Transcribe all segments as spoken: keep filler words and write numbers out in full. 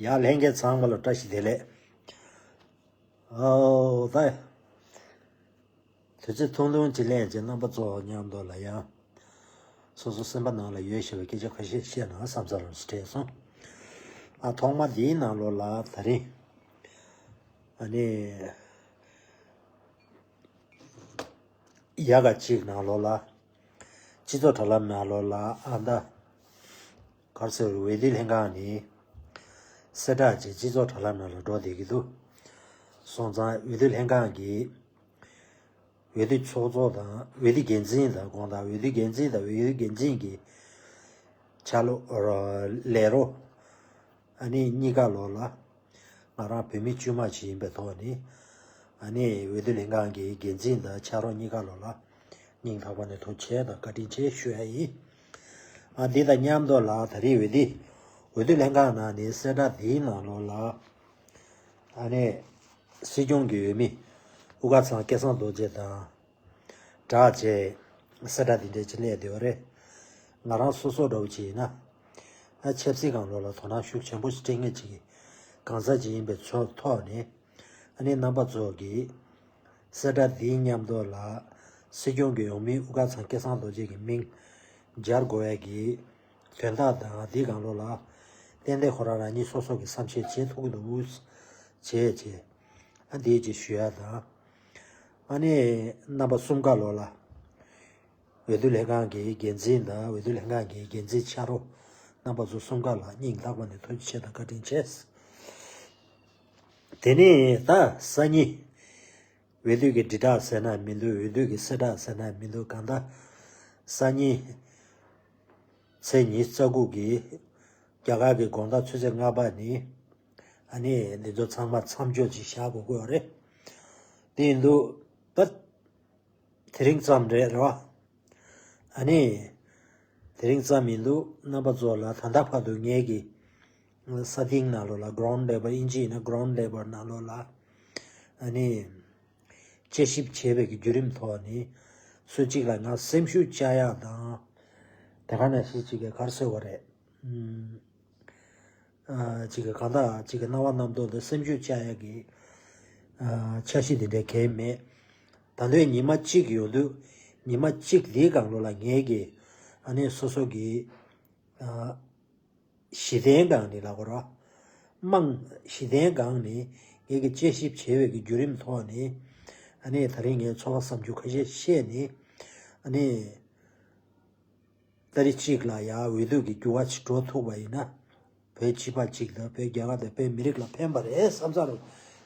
ཡ་ལྷན་རྒྱས་ཚང་མ་ལ་བཀྲ་ཤིས་བདེ་ལེགས། ཨོ་ད། དུས་ཚོད་ཐུང་ཐུང་ཅིག་ལེན་བྱས་རྣམ་པ་ཚོ་མཉམ་དུ་ལ་ཡང་། སོ་སོ་སེམས་པ་ནང་ལ་ཡོད་བཞིན་པའི་སྐད་ཆ་ཁ་ཤས་བཤད་ན་བསམ་ཚར་རུ་དྲན་སོང་། ཨ་ཐོག་མ་འདིའི་ནང་ལོགས་ལ་ད་རིང་། ཨ་ནི། ཡ་ག་གཅིག་ནང་ལོགས་ལ། སྤྱི་ཚོགས་དྲ་ལམ་ནང་ལོགས་ལ་ཨ་མདའ། གར་སོགས་འོས་བསྡུ་ལྷན་ཁང་ནས་གསལ་བསྒྲགས་བྱས་སྤྱི་ཚོགས་དྲ་ལམ་ནང་ལ་འགྲོ་བསྡད་ཀྱི་འདུག་སོང་ཙང་འོས་བསྡུ་ལྷན་ཁང་གིས་འོས་བསྡུ་ཚོགས་གཙོ་དང་འོས་བསྡུ་འགན་འཛིན་དང་དགོངས་དག་འོས་བསྡུ་འགན་འཛིན་དང་འོས་བསྡུ་འགན་འཛིན་གྱི་ཕྱག་ལོ་ལས་རོགས་ཨ་ནི་གཉིས་ཀ་ལོགས་ལ་ང་རང་བོད་མི་དཀྱུས་མ་ཞིག་ཡིན་པའི་ཐོག་ནས་ཨ་ནི་འོས་བསྡུ་ལྷན་ཁང་གི་འགན་འཛིན་དང་ཕྱག་རོགས་གཉིས་ཀ་ལོགས་ལ། སྙིང་ཐག་པ་ནས་ཐུགས་རྗེ་ཆེ་དང་བཀའ་དྲིན་ཆེ་ཞུ་ཡ་ཡིན། ཨ་འདི་དང་མཉམ་དུ་ལ་ད་རེས་འོས་བསྡུ་འོས་བསྡུ་ལྷན་ཁང་ནང་ནས་གསལ་བསྒྲགས་འདིའི་ནང་ལོགས་ལ་ཨ་ནི་སྲིད་སྐྱོང་གི་འོས་མི་དབུ་དཀར་ཚང་སྐལ་བཟང་རྡོ་རྗེ་དང་སྦྲགས་བྱས་གསལ་བསྒྲགས་འདི་འདྲ་ཅིག་སླེབས་བསྡད་པ་རེད། ང་རང་སོ་སོ་འདྲ་བོ་ཅིག་ཡིན་ན་ཨ་ཆབ་སྲིད་སྒང་ལོགས་ལ་དོ་སྣང་ཤུགས་ཆེན་པོ་ཞིག་སྤྲད་མཁན་ཅིག་གི་གང་ཟག་ཅིག་ཡིན་པའི་ཚོ་ཐོག་ནས། ཨ་ནི་རྣམ་པ་ཚོ་གིས་གསལ་བསྒྲགས་འདིའི་མཉམ་དུ་ལ་སྲིད་སྐྱོང་གི་འོས་མི་དབུ་དཀར་ཚང་སྐལ་བཟང་རྡོ་རྗེ་གི་མིང་སྦྱར་དགོས་ཡ་གི་དོན་དག་དང་འདིའི་སྒང་ལོགས་ལ་ཏན་ཏན་ཁོ་རང་རང་ཉིད་སོ་སོ་གི་བསམ་ཤེས་བྱེད་ཐུབ་ཀྱི་འདུག་བྱས་བྱས་ཨ་འདིའི་ཅིག་ཞུ་ཡ་དང་། ཨ་ནི་རྣམ་པ་གསུམ་ཀ་ལོགས་ལ། འོས་བསྡུ་ལྷན་ཁང་གི་འགན་འཛིན་དང་འོས་བསྡུ་ལྷན་ཁང་གི་འགན་འཛིན་ཕྱག་རོགས་རྣམ་པ་ཚོ་གསུམ་ཀ་ལ་སྙིང་ཐག་པ་ནས་ཐུགས་རྗེ་ཆེ་དང་བཀའ་དྲིན་ཆེ། དེ་ནས་ད་སང་ཉིན་འོས་བསྡུ་གི་དྲིལ་བསྒྲགས་ཟེར་ན་མི་འདུག་འོས་བསྡུ་གི་གསལ་བསྒྲགས་ཟེར་ན་མི་འདུག་གང་ལྟར་སང་ཉིན་ཚེས་ཉི་ཤུ་རྩ་དགུ་གི་རྒྱ་གར་གྱི་དགོང་དག་ཆུ་ཚོད་ལྔ་པ་ནས་ཨ་ནི་འདི་ཚོ་ཚང་མ་མཚམས་འཇོག་ཅིག་བཞག་དགོས་ཀྱི་ཡོད་རེད། དེ་ཡིན་དུས་ད། དེ་རིང་ཙམ་རེད་རེད་བ། ཨ་ནི། དེ་རིང་ཙམ་ཡིན་དུས་རྣམ་པ་ཚོ་ལ་ད་ལྟ་བར་དུ་ངེད་ཀྱི་ས་སྟེང་ནང་ལོགས་ལ་ground level ཨིན་ཇི་ཡིན་ན་ground level ནང་ལོགས་ལ་ཨ་ནི། དཔྱད་ཞིབ་བྱས་པའི་གི་བརྒྱུད་རིམ་ཐོག་ནས་སུ་གཅིག་ལ་ང་སེམས་ཤུགས་བཅག་ཡག་དང་། དེ་ག་ནང་བཞིན་གཅིག་གི་ག་རེ་ཟེར་དགོས་རེད། ཨུམ། ཨ་ཅིག་གི་གང་ལྟར་ཅིག་གི་སྣང་བ་རྣམ་རྟོག་དང་སེམས་ཤུགས་བཅག་ཡག་གི་ཨ་འཆར་གཞི་འདི་འདྲའི་གང་ཡང་མེད། ད་ལྟའི་ཉི་མ་གཅིག་ཡོང་དུས་ཉི་མ་གཅིག་འདིའི་སྒང་ལོགས་ལ་ངེད་ཀྱིས་ཨ་ནི་སོ་སོ་གི་ཨ་གཞི་རྟེན་སྒང་ནས་ལབ་དགོས་རེད། རྨང་གཞི་རྟེན་སྒང་ནས་ངེད་ཀྱིས་དཔྱད་ཞིབ་བྱས་པའི་གི་བརྒྱུད་རིམ་ཐོག་ནས་ཨ་ནི་ད་རིང་ངས་ཚོར་བ་བསམ་རྒྱུ་ཁ་ཤས་བཤད་ནས་ཨ་ནི། ཏ་རིག་གཅིག་ལ་ཡང་འོས་བསྡུ་གི་འགྱུར་བ་ཞིག་འགྲོ་ཐུབ་པ་ཡིན་ན། བོད་སྤྱི་པ་གཅིག་དང་བོད་རྒྱལ་ཁབ་དང་བོད་མི་རིགས་ལ་ཕན་པ་རེད་བསམ་ཚར་རུ་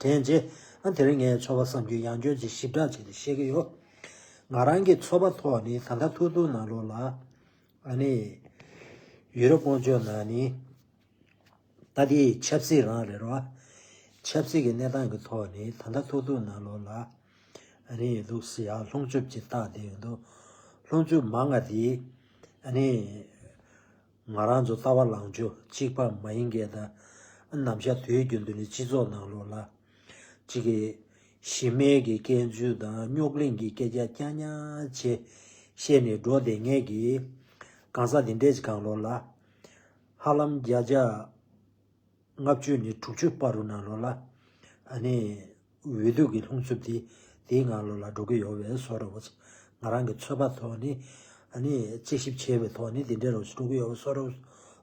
དྲན་རྗེས་ཨ་དེ་རིང་ངའི་ཚོར་བ་བསམ་རྒྱུ་ཡང་བསྐྱར་ཅིག་ཞིབ་ཕྲ་བྱས་ཏེ་བཤད་ཀྱི་ཡོད། ང་རང་གི་ཚོར་བ་ཐོག་ནས་ད་ལྟ་ཐུག་ཐུག་ནང་ལོགས་ལ་ཨ་ནི་ཡུ་རོབ་དབང་ཕྱོགས་ནང་ནས། ད་དེ་ཆབ་སྲིད་རང་རེད་རོ། ཆབ་སྲིད་ཀྱི་གནས་སྟངས་ཀྱི་ཐོག་ནས་ད་ལྟ་ཐུག་ཐུག་ནང་ལོགས་ལ་ཨ་ནི་འདུག་སེ་ཡང་ལྷུང་འཇུབ་ཅིག་བཏགས་བསྡད་ཡོད་འདུག་ལྷུང་འཇུབ་མང་ང་དེ་ཨ་ནི་ང་རང་ཚོ་ལྟ་བ་ལངས་ཕྱོགས་གཅིག་པ་མ་ཡིན་མཁན་དང་ནམ་ཞག་དུས་རྒྱུན་དུ་ནི་སྤྱི་ཚོགས་ནང་ལོགས་ལ་གཅིག་གི་གཞི་མེད་ཀྱི་སྐྱོན་བརྗོད་དང་རྙོག་གླེང་གི་སྐད་ཆ་རྐྱང་རྐྱང་བྱས་བཤད་ནས་འགྲོ་བསྡད་མཁན་གྱི་གང་ཟག་འདི་འདྲས་ཀྱི་སྒང་ལོགས་ལ། ཧ་ལམ་བརྒྱ་ཆ་ལྔ་བཅུ་ནས་དྲུག་ཅུ་བར་དུ་ནང་ལོགས་ལ་ཨ་ནི་འོས་བསྡུ་གི་ལྷུང་འཇུབ་དེ་དེའི་ནང་ལོགས་ལ་འགྲོ་གི་ཡོད་པའི་བཟོ་འདྲ་བོ་ང་རང་གི་ཚོད་དཔག་ཐོག་ནས་ཨ་ནི་དཔྱད་ཞིབ་བྱས་པའི་ཐོག་ནས་དེ་འདྲ་རུ་འགྲོ་གི་ཡོད་པའི་བཟོ་འདྲ་བོ་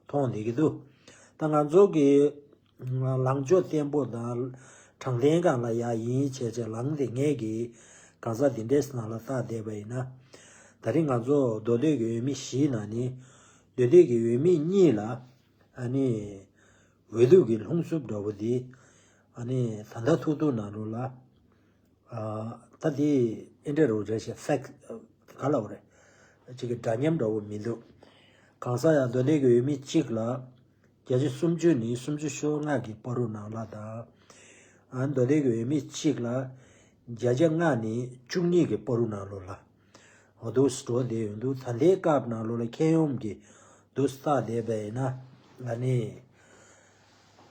མཐོང་བསྡད་ཀྱི་འདུག་ད་ང་ཚོ་གི་ལངས་ཕྱོགས་བརྟན་པོ་དང་དྲང་བདེན་སྒང་ལ་ཡ་ཡིན་བྱས་བྱས་ལངས་ཏེ་ངས་ཀྱི་གང་ཟག་འདི་འདྲས་ནང་ལ་བལྟ་བསྡད་པ་ཡིན་ན་ད་རིང་ང་ཚོ་མདོ་སྟོད་ཀྱི་འོས་མི་བཞིའི་ནང་ནས་མདོ་སྟོད་ཀྱི་འོས་མི་གཉིས་ལ། ཨ་ནི། འོས་བསྡུ་གི་ལྷུང་འཇུབ་འདྲ་བོ་འདི། ཨ་ནི། ད་ལྟ་ཐུག་ཐུག་ནང་ལོགས་ལ། ཨ། ད་འདི་ཨེ་འདྲ་རུ་རེད་ཤག་ཕེག་ག་ལབ་རེད། གཅིག་གི་འདྲ་མཉམ་འདྲ་བོ་མི་འདུག་གང་ཟག་ཡང་མདོ་སྟོད་ཀྱི་འོས་མི་གཅིག་ལ། བརྒྱ་ཆ་སུམ་ཅུ་ནས་སུམ་ཅུ་སོ་ལྔ་གི་བར་དུ་ནང་ལ་དང་། ཨ། མདོ་སྟོད་ཀྱི་འོས་མི་གཅིག་ལ། བརྒྱ་ཆ་ལྔ་ནས་བཅུ་གཉིས་ཀྱི་བར་དུ་ནང་ལོགས་ལ། འོ་འདུག་སེ་འགྲོ་བསྡད་ཡོད་འདུག་ད་ལྟའི་སྐབས་ནང་ལོགས་ལ་ཁྱོན་ཡོངས་ཀྱི་འདུག་སེ་བལྟ་བསྡད་པ་ཡིན་ན་ཨ་ནི།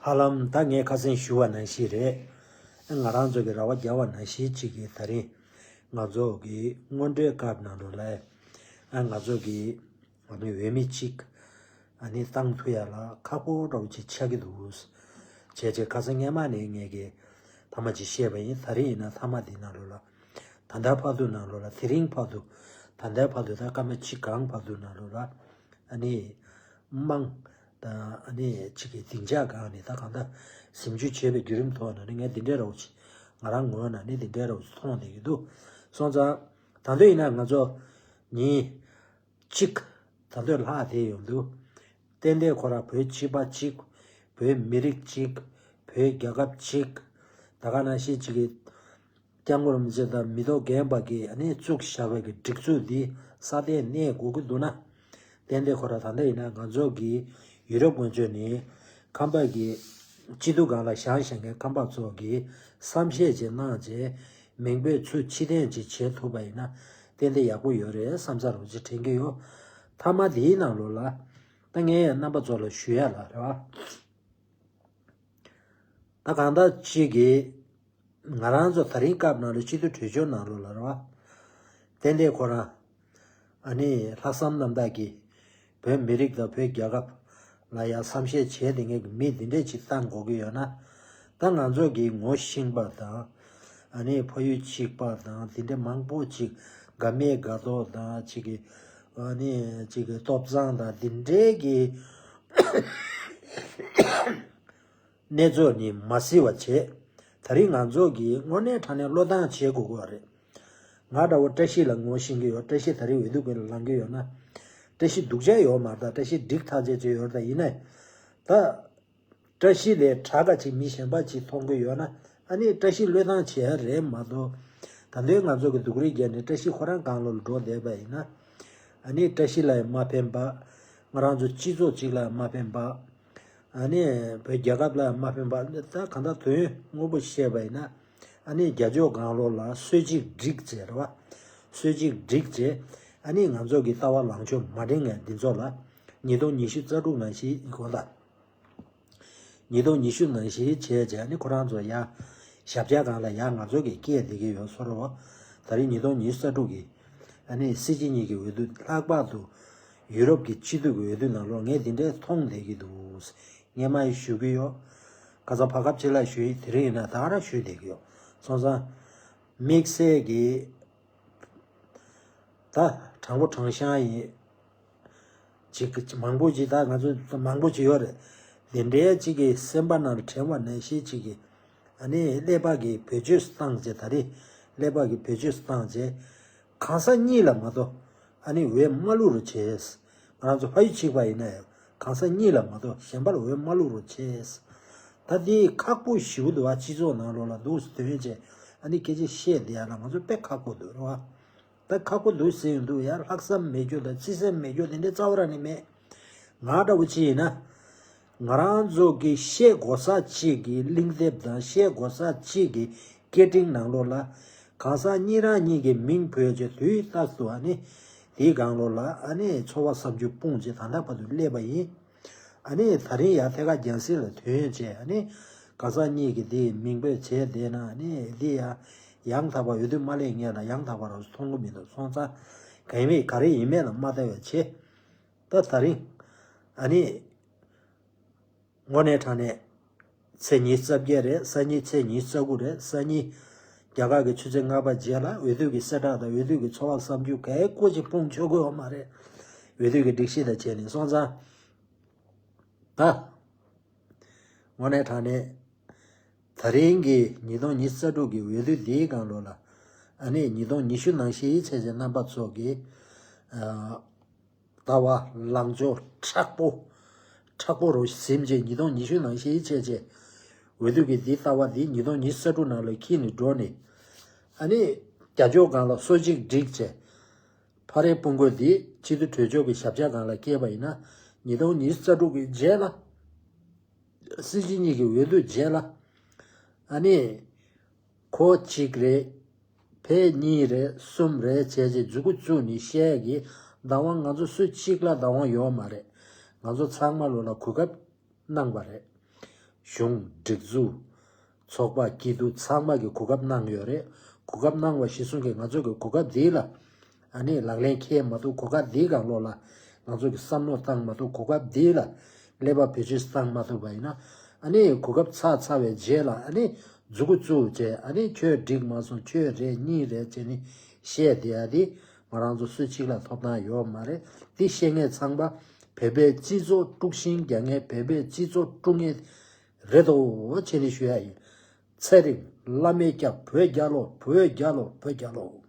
ཧ་ལམ་ད་ངས་ཁ་སང་ཞུ་བ་ནང་བཞིན་རེད། ང་རང་ཚོ་གི་རེ་བ་རྒྱག་པ་ནང་བཞིན་གཅིག་གི་ད་རིང་ང་ཚོ་གི་སྔོན་འགྲོའི་སྐབས་ནང་ལོགས་ལ་ང་ཚོ་གི་ཨ་ནི་འོས་མི་གཅིག་ཨ་ནི་བཏང་ཐུབ་ཡ་ལ་ཁག་པོ་འདྲ་བོ་ཅིག་ཆགས་ཀྱི་འདུག་བྱས་བྱས་ཁ་སང་སྔས་མ་ནས་ངས་ཀྱི་ཐ་མ་ཅིག་བཤད་པ་ཡིན། ད་རེས་ཡིན་ན་ཐ་མ་འདི་ནང་ལོགས་ལ། ད་ལྟ་བར་དུ་ནང་ལོགས་ལ། དེ་རིང་བར་དུ། ད་ལྟ་བར་དུ་ད་སྐར་མ་གཅིག་གང་བར་དུ་ནང་ལོགས་ལ། ཨ་ནི། དམངས། ད་ཨ་ནི་གཅིག་གི་སྡིངས་ཆ་སྒང་ནས་ད་གང་ལྟར་ཟིན་བྲིས་བྱས་པའི་བརྒྱུད་རིམ་ཐོག་ནས་ནི་ངས་འདི་འདྲའི་རོགས་ཅིག་ང་རང་ངོས་ནས་ནི་འདི་འདྲའི་རོགས་ཅིག་མཐོང་བསྡད་ཀྱི་འདུག་སོང་ཙང་། ད་དུང་ཡིན་ན་ང་ཚོ་ཉིན་གཅིག་ད་དུང་ལྷག་བསྡད་ཡོང་འདུག་ཏན་ཏན་ཁོ་རང་བོད་སྤྱི་པ་གཅིག་བོད་མི་རིགས་གཅིག་བོད་རྒྱལ་ཁབ་གཅིག་ད་ག་ནང་བཞིན་གཅིག་གི་སྐྱབས་མགོན་རིན་པོ་ཆེ་དང་མི་ཐོག་རྒན་པ་གིས་ཨ་ནི་བཙུགས་བཞག་པའི་གི་སྒྲིག་འཛུགས་འདི་སྲ་བརྟན་གནས་དགོས་ཀྱི་འདུག་ན། ཏན་ཏན་ཁོ་རང་ད་ལྟ་ཡིན་ན་ང་ཚོ་གི་ཡུ་རོབ་སྔོན་བྱོན་ནས་ཁམས་པ་གི་སྐྱིད་སྡུག་སྒང་ལ་བཞེངས་བཞེངས་མཁན་ཁམས་པ་ཚོ་གི་བསམ་ཤེས་ཅིག་གནང་བྱས་མིང་དཔེ་ཚུར་ཕྱིར་འཐེན་ཅིག་བྱེད་ཐུབ་པ་ཡིན་ན་ཏན་ཏན་ཡག་པོ་ཡོད་རེད་བསམ་ཚར་བ་ཅིག་དྲན་གྱི་ཡོད། མཐའ་མ་དེའི་ནང་ལོགས་ལ་ད་ངས་རྣམ་པ་ཚོ་ལ་ཞུ་ཡ་ལ་རེད་བ། ད་གང་ལྟར་གཅིག་གིས་ང་རང་ཚོ་ད་རིང་སྐབས་ནང་ལ་སྤྱི་འཐུས་གྲོས་ཆོད་ནང་ལོགས་ལ་རེད་བ། ཏན་ཏན་ཁོ་རང་ཨ་ནི་ལྷག་བསམ་རྣམ་དག་གིས་བོད་མི་རིགས་དང་བོད་རྒྱལ་ཁབ་ལ་ཡང་བསམ་ཤེས་བྱས་ཏེ་ངས་མི་འདི་འདྲས་ཅིག་བཏང་དགོས་ཀྱི་ཡོད་ན། ད་ང་ཚོ་གི་ངོ་ཤེས་པ་དང་ཨ་ནི་ཕ་ཡུལ་གཅིག་པ་དང་འདི་འདྲས་མང་པོ་ཅིག་དགའ་མེད་དགའ་མདོག་དང་ཅིག་གི་ཨ་ནི་ཅིག་གི་སྟོབས་བཟང་དང་འདི་འདྲས་ཀྱི་གནས་ཚུལ་ནི་མ་གཟིགས་པ་བྱས། ད་རིང་ང་ཚོ་གིས་དངོས་གནས་དྲང་གནས་བློས་བཏང་བྱེད་དགོས་ཀྱི་ཡོད་རེད། ང་འདྲ་བོ་བཀྲ་ཤིས་ལ་ངོ་ཤེས་ཀྱི་ཡོད། བཀྲ་ཤིས་ད་རིང་འོས་བསྡུ་སྒང་ལ་ལངས་ཀྱི་ཡོད་ན། བཀྲ་ཤིས་སྡུག་ཅག་ཡོད་མ་རེད། ད་བཀྲ་ཤིས་འགྲིག་ཐག་ཆོད་ཅིག་ཡོད་རེད། ད་ཡིན་ན། ད། བཀྲ་ཤིས་ལས་དྲག་ག་ཅིག་མི་གཞན་པ་ཅིག་མཐོང་གི་ཡོད་ན་ཨ་ནི་བཀྲ་ཤིས་བློས་བཏང་བྱེད་ཡ་རེད་མ་གཏོགས། ད་དུང་ང་ཚོ་གི་སྡུག་རུས་བརྒྱབ་ནས་བཀྲ་ཤིས་ཁོ་རང་གང་ལོག་ལ་འགྲོ་བསྡད་པ་ཡིན་ན། ཨ་ནི་བཀྲ་ཤིས་ལ་ཡང་མ་ཕན་པ། ང་རང་ཚོ་སྤྱི་ཚོགས་གཅིག་ལ་ཡང་མ་ཕན་པ། ཨ་ནི་བོད་རྒྱལ་ཁབ་ལ་ཡང་མ་ཕན་པ། ད་གང་ལྟར་དོན་དངོས་པོ་བཤད་པ་ཡིན་ན། ཨ་ནི་རྒྱ་ཕྱོགས་གང་ལོག་ལ་སྲོལ་ཅིག་སྒྲིག་བྱས་རེད་བ། སྲོལ་ཅིག་སྒྲིག་བྱས། ཨ་ནི་ང་ཚོ་གི་ལྟ་བ་ལངས་ཕྱོགས་མ་འགྲིག་མཁན་འདི་ཚོ་ལ། ཉིས་སྟོང་ཉི་ཤུ་རྩ་དྲུག་ནང་བཞིན་གོ་ད། ཉིས་སྟོང་ཉི་ཤུ་ནང་བཞིན་བྱས་བྱས་ནི་ཁོ་རང་ཚོ་ཡ། ཞབས་ཆ་སྒང་ལ་ཡ་ང་ཚོ་གི་སྐད་བསྡད་ཀྱི་ཡོད་སོ་རོ། ད་རིང་ཉིས་སྟོང་ཉི་ཤུ་རྩ་དྲུག་གི་ཨ་ནི་སྲིད་སྤྱི་གཉིས་ཀྱི་འོས་བསྡུ་ལྷག་པར་དུ་ཡུ་རོབ་ཀྱི་སྤྱི་འཐུས་ཀྱི་འོས་བསྡུ་ནང་ལོགས་ངས་འདི་འདྲའི་མཐོང་བསྡད་ཀྱི་འདུག་སྔས་མ་ཡི་ཞུ་གི་ཡོད། ཁ་སང་བར་སྐབས་ཕྱི་ལ་ཞུ་ཡི་དེ་རིང་ཡིན་ན་ད་ག་རང་ཞུ་བསྡད་ཀྱི་ཡོད། སོང་ཙང་། དམིགས་བསལ་གྱི། ད་དྲང་པོ་དྲང་བཞག་ཡིན། ཅིག་མང་པོ་ཅིག་ད་ང་ཚོ་མང་པོ་ཅིག་ཡོད་རེད། དེ་འདྲའི་ཅིག་གི་སེམས་པ་ནང་དྲན་པ་ནང་བཞིན་ཅིག་གི་ཨ་ནི་ཀླད་པ་གི་བེད་སྤྱོད་བཏང་བྱས། ད་རེས་ཀླད་པ་གི་བེད་སྤྱོད་བཏང་བྱས། གང་ཟག་གཉིས་ལ་མ་གཏོགས་ཨ་ནི་འོས་མ་བླུག་རོགས་བྱས། ང་རང་ཚོ་ཕ་ཡུལ་གཅིག་པ་ཡིན་ན་ཡང་གང་ཟག་གཉིས་ལ་མ་གཏོགས་གཞན་པ་ལ་འོས་མ་བླུག་རོགས་བྱས། ད་དེ་ཁག་པོ་ཞེ་པོ་འདུག་བ། སྤྱི་ཚོགས་ནང་ལོགས་ལ་འདུག་སེ་དོན་བྱས་ཨ་ནི་སྐད་ཆ་བཤད་བསྡད་ཡ་ལ་ང་ཚོ་དཔེ་ཁག་པོ་འདུག་རེད་བ། ད་ཁག་པོ་འདུག་ཟེར་ཡོང་དུས་ཡང་ལྷག་བསམ་མེད་རྒྱུ་དང་བརྩི་སེམས་མེད་རྒྱུ་དེ་འདྲའི་རྩ་བ་རང་ནས་མེད། ང་འདྲ་བོ་ཅིག་ཡིན་ན། ང་རང་ཚོ་གི་བཤད་དགོས་ས་གཅིག་གི་གླེང་དེབ་དང་བཤད་དགོས་ས་གཅིག་གི་སྐད་འཕྲིན་ནང་ལོགས་ལ། གང་ཟག་གཉིས་རང་གཉིས་ཀྱི་མིང་བོས་བྱས་དུས་རྟག་ཏུ་ཨ་ནི། དེའི་སྒང་ལོགས་ལ་ཨ་ནི་ཚོར་བ་བསམ་རྒྱུ་སྤུངས་བྱས་ད་ལྟ་བར་དུ་སླེབས་པ་ཡིན། ཨ་ནི་ད་རིང་ཡར་ཐད་ཀར་རྒྱང་སྲིང་ལ་ཐོན་བྱས་ཨ་ནི་ག་ས་གཉིས་ཀྱི་དེ་མིང་འབོད་བྱས་བསྡད་ན་ཨ་ནི་དེ་ཡང་ཡང་དག་པ་འོས་བསྡུ་མ་སླེབས་སྔོན་ལ་ཡང་དག་པ་རང་མཐོང་གི་མི་འདུག་སོང་ཙང་གང་ཡིན་ག་རེ་ཡིན་མིན་ལ་མ་ལྟ་བའི་ཆེད་ད་ད་རིང་ཨ་ནི་དངོས་གནས་དྲང་གནས་ཚེས་ཉི་ཤུ་རྩ་བརྒྱད་རེད། སང་ཉིན་ཚེས་ཉི་ཤུ་རྩ་དགུ་རེད། སང་ཉིན་རྒྱ་གར་གྱི་ཆུ་ཚོད་ལྔ་པ་རྗེས་ལ་འོས་བསྡུ་གི་གསལ་བསྒྲགས་དང་འོས་བསྡུ་གི་ཚོར་བ་བསམ་རྒྱུ་ག་རེ་སྐུ་མཁྱེན་སྤུངས་ཆོག་གི་ཡོད་མ་རེད། འོས་བསྡུ་གི་སྒྲིག་གཞི་དང་བྱས་ནས་སོང་ཙང་། ད། དངོས་གནས་དྲང་གནས། ད་རིང་གི་ཉིས་སྟོང་ཉི་ཤུ་རྩ་དྲུག་གི་འོས་བསྡུ་འདིའི་སྒང་ལོགས་ལ། ཨ་ནི་ཉིས་སྟོང་ཉི་ཤུ་ནང་བཞིན་བྱས་བྱས་རྣམ་པ་ཚོ་གི། ཨ། ལྟ་བ་ལངས་ཕྱོགས་མཁྲེགས་པོ། མཁྲེགས་པོ་རུ་ཟིན་བྱས་ཉིས་སྟོང་ཉི་ཤུ་ནང་བཞིན་བྱས་བྱས། འོས་བསྡུ་གི་འདི་ལྟ་བ་འདི་ཉིས་སྟོང་ཉི་ཤུ་རྩ་དྲུག་ནང་ལ་འཁྱེར་ནས་འགྲོ་ནས། ཨ་ནི། རྒྱ་ཕྱོགས་སྒང་ལ་སྲོལ་ཅིག་སྒྲིག་བྱས། ཕ་རེ་སྤུན་གོ་འདི་སྤྱི་འཐུས་གྲོས་ཆོད་ཀྱི་ཞབས་ཆ་སྒང་ལ་བསྐྱལ་བ་ཡིན་ན་ཉིས་སྟོང་ཉི་ཤུ་རྩ་དྲུག་གི་རྗེས་ལ། སྲིད་སྤྱི་གཉིས་ཀྱི་འོས་བསྡུ་རྗེས་ལ། ཨ་ནི། ཁོ་གཅིག་རེད། ཕ་གཉིས་རེད། གསུམ་རེད་བྱས་རྗེས་མཛུ་གུ་བཙུགས་ནས་བཤད་ཀྱི་བདག་དབང་ང་ཚོ་སུ་གཅིག་ལ་བདག་དབང་ཡོད་མ་རེད། ང་ཚོ་ཚང་མ་ལོ་ལ་གོ་སྐབས་གནང་བ་རེད། གཞུང་སྒྲིག་འཛུགས། ཚོགས་པ་སྐྱིད་སྡུག་ཚང་མ་གི་གོ་སྐབས་གནང་ཡོད་རེད། གོ་སྐབས་གནང་བ་གཞིར་བཟུང་གི་ང་ཚོ་གི་གོ་སྐབས་འདི་ལ། ཨ་ནི་ལག་ལེན་འཁེལ་མ་ཐུབ། གོ་སྐབས་འདིའི་སྒང་ལོགས་ལ་ང་ཚོ་གི་བསམ་བློ་བཏང་མ་ཐུབ། གོ་སྐབས་འདི་ལ་ཀླད་པ་བེད་སྤྱོད་བཏང་མ་ཐུབ་པ་ཡིན་ན་ ཨ་ནི་གོ་སྐབས་ཚར་ཚར་བའི་རྗེས་ལ་ཨ་ནི་མཛུ་གུ་བཙུགས་བྱས། ཨ་ནི་ཁྱོད་འགྲིག་མ་སོང་། ཁྱོད་རེད་གཉིས་རེད་བྱས་ནས་བཤད་བསྡད་ཡ་དེ་ང་རང་ཚོ་སུ་གཅིག་ལ་ཐོབ་ཐང་ཡོད་མ་རེད། དེ་བཤད་མཁན་ཚང་མ་བོད་པའི་སྤྱི་ཚོགས་དཀྲུག་ཤིང་རྒྱག་མཁན། བོད་པའི་སྤྱི་ཚོགས་དཀྲུག་མཁན་རེད་དོ་བྱས་ནས་ཞུ་ཡ་ཡིན། ཚེ་རིང་བླ་མའི་སྐྱབས། བོད་རྒྱལ་ལོ། བོད་རྒྱལ་ལོ། བོད་རྒྱལ་ལོ།